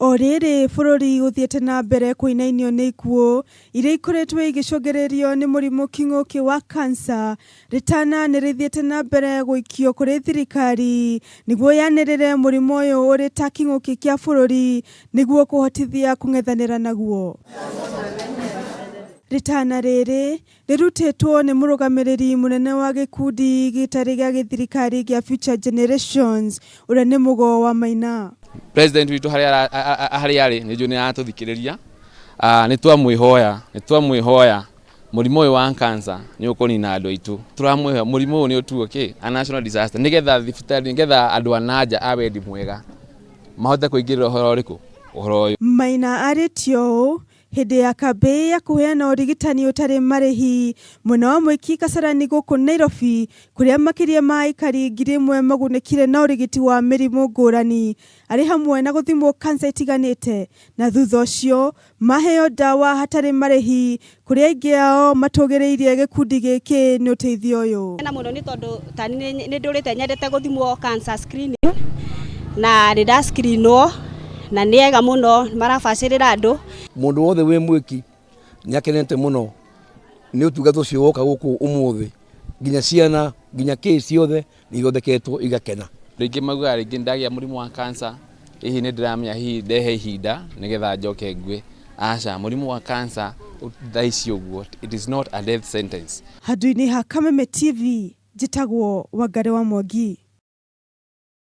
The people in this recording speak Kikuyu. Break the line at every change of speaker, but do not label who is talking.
O rĩrĩ bũrũri ũthiĩte na mbere kũinainio nĩ ikuũ iria ikoretwo igĩcũngĩrĩrio nĩ mũrimũ kĩng'ũki wa cancer, rĩtana nĩ rĩthiĩte na mbere gũikio kũrĩ thirikari nĩguo yanĩrĩre mũrimũ ũyũ ũrĩ ta kĩng'ũki kĩa bũrũri nĩguo kũhotithia kũng'ethanĩra naguo. Rĩtana rĩrĩ rĩrutĩtwo nĩ mũrũgamĩrĩri mũnene wa gĩkundi gĩtarĩ gĩa gĩthirikari gĩa Future Generations ũrĩa nĩ Mũgo wa Maina.
President witũ harĩa harĩa arĩ nĩ njũĩ nĩ aratũthikĩrĩria, nĩ twamwĩhoya, nĩ twamwĩhoya mũrimũ ũyũ wa cancer nĩ ũkũnina andũ aitũ. Tũramwĩhoya mũrimũ ũyũ nĩ ũtuo kĩ a national disaster nĩgetha thibitarĩ, nĩgetha andũ a nanja a wendi mwega mahote kũingĩrĩra ũhoro ũrĩkũ, ũhoro ũyũ.
Maina arĩtie ũũ Hĩndĩ ya kambĩ ya kũheana ũrigitani ũtarĩ marĩhi mwena wa Mwiki Kasarani gũkũ Nairobi kũrĩa makĩria ma aikari 1000 magunĩkire na ũrigiti wa mĩrimũ ngũrani arĩ hamwe na gũthimwo kansa itiganĩte na thutha ũcio maheo ndawa hatarĩ marĩhi kũrĩa aingĩ ao matũgĩrĩirie gĩkundi gĩkĩ nĩ ũteithio ũyũ.
Na mũno nĩ tondũ tani nĩ ndũrĩte nyendete gũthimwo cancer screening na nĩ nda screenwo na nĩ ega mũno marabacĩrĩra andũ.
Mũndũ wothe wĩ mwĩki nĩ akenete mũno nĩ ũtungata ũcio woka gũkũ ũmũthĩ, nginya ciana nginya kĩ ciothe nĩ ithondeketwo igakena.
Rĩngĩ maugaga rĩngĩ nĩ ndagĩa mũrimũ wa cancer, hihi nĩ ndĩramenya hihi ndehe ihinda nĩgetha njoke ngue. Aca, mũrimũ wa cancer thaa ici ũguo, it is not a death sentence.
Handũ-inĩ ha Kameme TV, njĩtagwo Wangarĩ wa Mwangi.